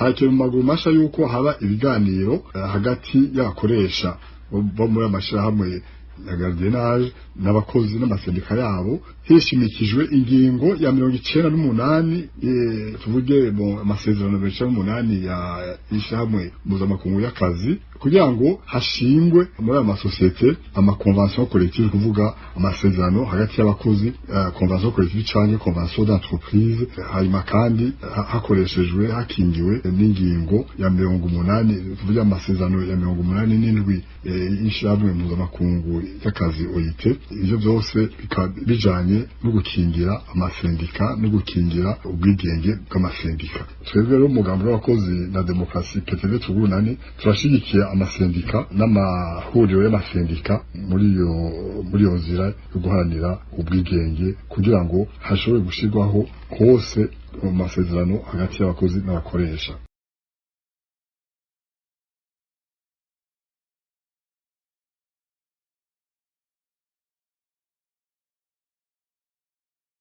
Hakenewe mu maguru masha yuko haba ibiganiro hagati y'abakoresha bo muri amashirahamwe ya gardiennage n'abakozi n'amasendika yabo, hishimikijwe ingingo ya 98, tuvuge mu amasezerano 98 ya ishirahamwe mpuzamakungu y'akazi, kugira ngo hashingwe muri ayo masosiyete ama convention collective, kuvuga amasezerano hagati y'abakozi, convention collective canke convention d'entreprise. Hanyuma kandi hakoreshejwe, hakingiwe n'ingingo ya 80, tuvuge amasezerano ya 87 y'ishirahamwe mpuzamakungu y'akazi OIT. Ivyo byose bikaba bijanye no gukingira amasendika no gukingira ubwigenge bw'amasendika. Twebwe rero, umugambi w'abakozi na demokarasi PTD Tugurunani, turashigikiye amasendika n'amahuriro y'amasendika muri iyo nzira yo guharanira ubwigenge, kugira ngo hashobore gushirwaho hose mu masezerano hagati y'abakozi n'abakoresha.